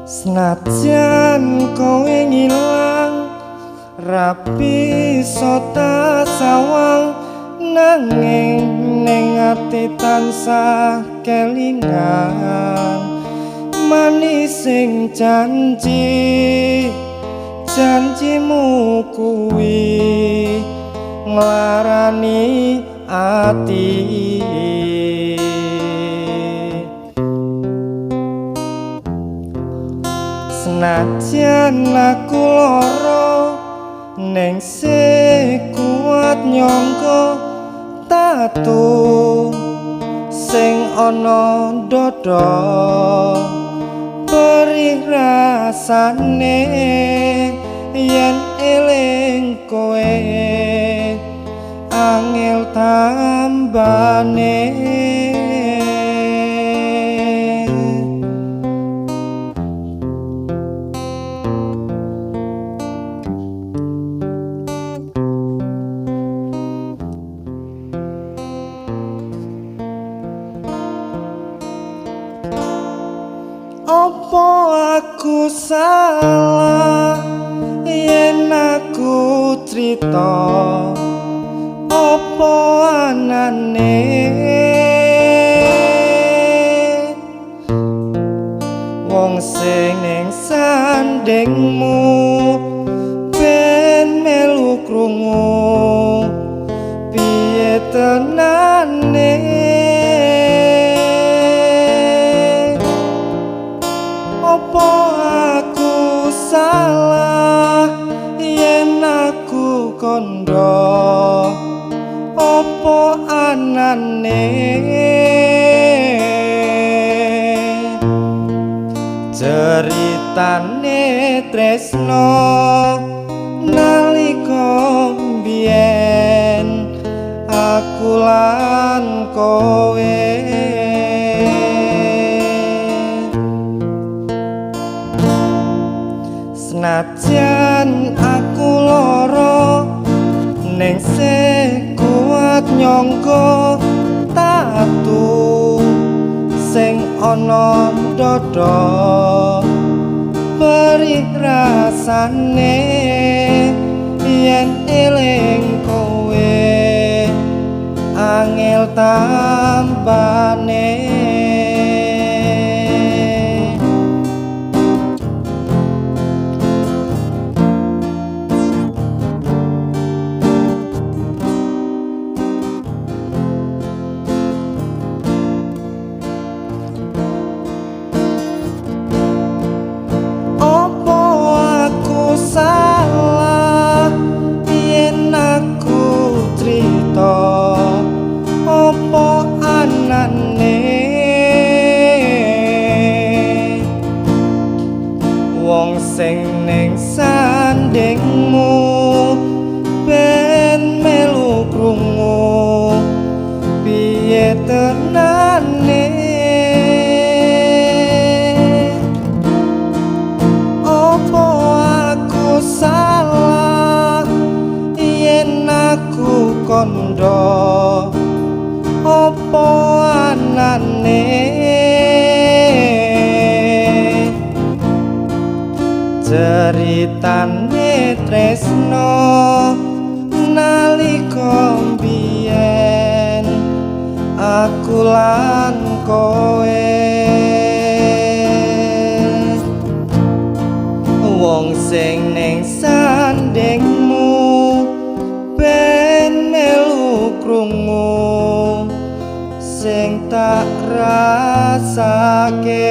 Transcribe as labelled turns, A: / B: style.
A: Senajan kowe ngilang ra bisa tak sawang, nanging ning ati tansah kelingan manising janji. Janjimu kuwi nglarani ati. Senajan aku lara ning sing kuat nyangka tatu sing ana dada perih rasane yen eling kowe angel tambane. Apa aku salah yen aku crita apa anane? Wong sing ning sandingmu ben melu krungu piye tenane. Apa aku salah yen aku kandha apa anane? Ceritane tresno nalika mbiyen aku lan kowe. Senajan aku lara ning sing kuat nyangka tatu sing ana dada perih rasane yen eling kowe angel tambane. Salah yen aku crita apa anane? Wong sing ning sandingmu ben melu krungu piye tenane. Apa aku salah yen aku kandha apa anane? Ceritane tresno nalika mbiyen aku lan kowe. Wong sing ning sandingmu ben melu krungu sing tak rasake.